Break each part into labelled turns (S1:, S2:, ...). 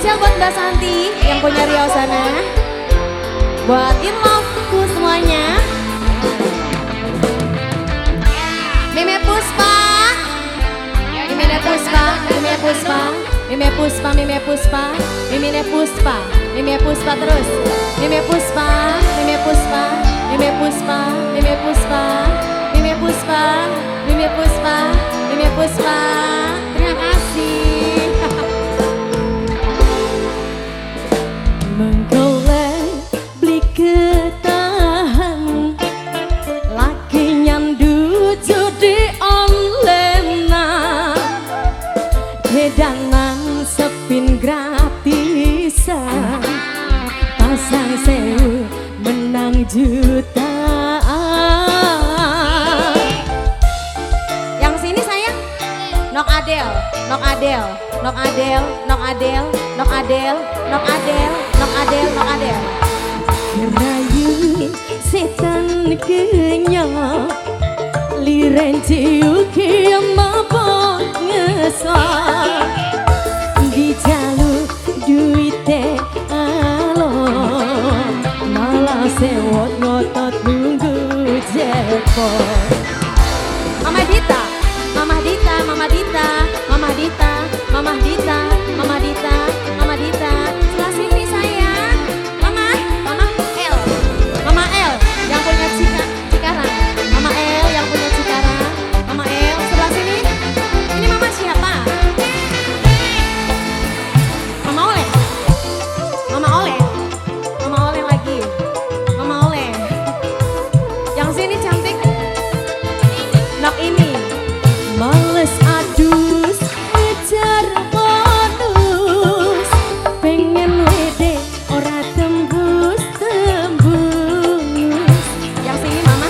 S1: Spesial buat Mbak Santi yang punya Riau sana. Buat in love-ku semuanya. Mime Puspa, Mime Puspa, Mime Puspa, Mime Puspa, Mime Puspa, Mime Puspa, Mime Puspa terus. Mime Puspa, Mime Puspa, Mime Puspa, Mime Puspa, Mime Puspa, Mime Puspa, Mime Puspa. Terima kasih.
S2: Mengkolek beli ketahan lagi nyandu judi online edanan sepin gratisan pasang sewu menang jutaan.
S1: Yang sini sayang Nok Adel, Nok Adel, Nok Adel, Nok Adel, Nok Adel, Nok Adel, Nok Adel, Nok Adel.
S2: Rayu setan kenyang liren ciu mabok ngesot dijaluk duite alon malah sewot ngotot nunggu jepot.
S1: Mama Dita, Mama Dita, Mama Dita, Mama Dita, Mama Dita, Mama Dita, Mama Dita. Sebelah sini sayang. Mama, Mama L, Mama L yang punya Cikarang. Mama L yang punya Cikarang. Mama L sebelah sini. Ini Mama siapa? Mama Oleh. Mama Oleh. Mama Oleh lagi. Mama Oleh. Yang sini cantik. Nok ini.
S2: Males adus ngejar bonus pengen wede ora tembus tembus.
S1: Yang sini Mama.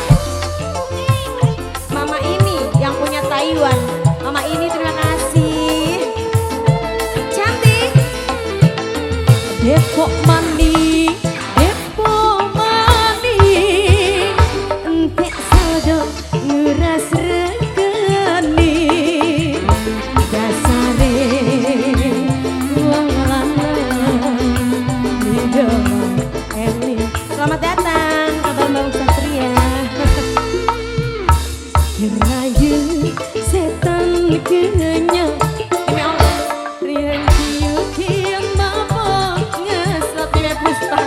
S1: Mama ini yang punya Taiwan. Mama ini terima kasih. Cantik.
S2: Depok mani, Depok mani, entek saldo nguras rekeni dasare wong lanang lido eling.
S1: Selamat datang ke Bambang Satria.
S2: Rayu setan kenyang
S1: Ini Allah.
S2: rian ciu mabok ngesot
S1: Mime Puspa.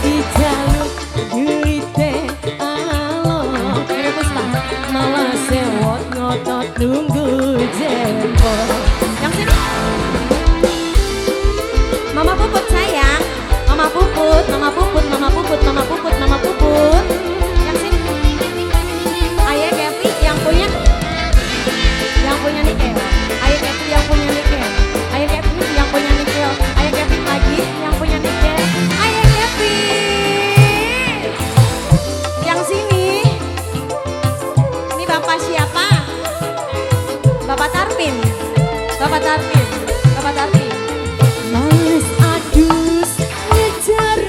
S2: Dijaluk duite alon
S1: Mime Puspa.
S2: malah sewot ngotot nunggu jempol.
S1: Yang sini. Mama Puput sayang. Mama Puput, Mama Puput, Mama Puput, Mama Puput, Mama Puput. Yang sini. Ayah Kevi yang punya nikel. Ayah Kevi yang punya nikel. Ayah Kevi yang punya nikel. Ayah Kevi lagi yang punya nikel. Ayah Kevi. Yang sini. Ini Bapak siapa? Bapak Tarpin. Bapak Tarpin. Bapak Tarpin.
S2: Males adus ngejar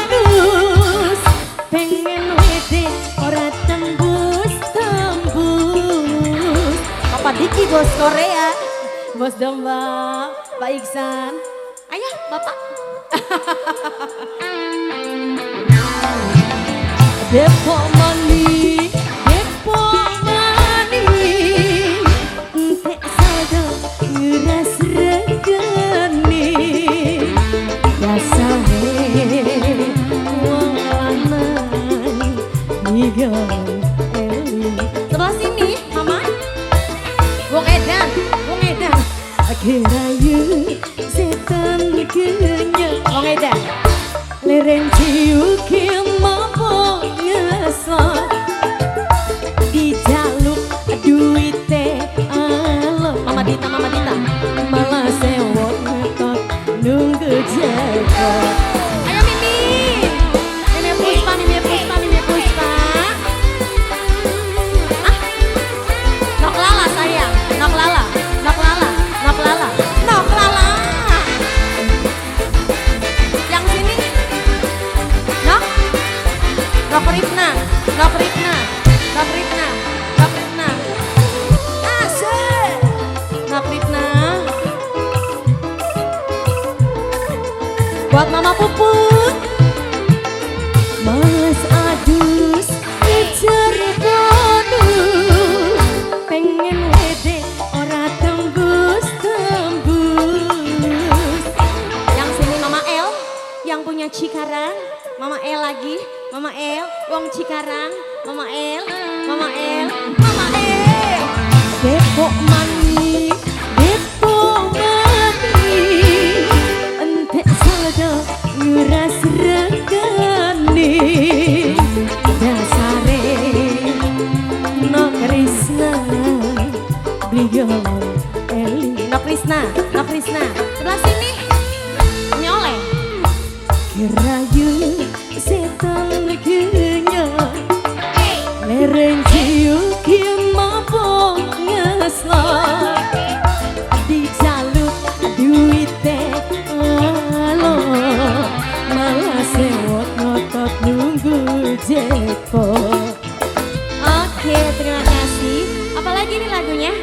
S2: bonus pengen wede ora tembus tembus.
S1: Bapak Diki bos Korea, bos domba, Pak Iksan. Ayah, Bapak.
S2: Depok mani, Depok mani, entek saldo nguras rekeni dasare wong lanang nigo eling.
S1: Sebelah sini, Mama. Wong Edan, Wong Edan,
S2: Kirayu setan kenyang
S1: Wong Edan.
S2: leren ciu mabok ngesot dijaluk duite alon
S1: Mama Dita, Mama Dita.
S2: malah sewot ngetot nunggu jempol.
S1: Ayo Mimi. Mimi Puspa, Mimi Puspa, Mimi Puspa. Ah. Nok Lala sayang, Nok Lala, Nok Lala, Nok Lala, Nok Lala. Yang sini. Nok. Nok Ripna, Nok Ripna, Nok Ripna, Nok Ripna. Asik. Nok Ripna. Buat Mama Puput.
S2: Males adus ngejar bonus, pengen wede ora tembus tembus.
S1: Yang sini Mama L, yang punya Cikarang, Mama L lagi, Mama L, wong Cikarang, Mama L, Mama L, Mama L.
S2: Depok mani, Depok mani, entek saldo nguras regani. Dasare no Krishna beliau eli.
S1: No Krisna, No Krisna. Sebelah sini, nyoleh.
S2: Kerayu setan kenyang, lereng ciuki mampu ngeslot, dijaluk duite alo, malah sewot ngotot nunggu jackpot.
S1: Oke, terima kasih. Apalagi nih lagunya?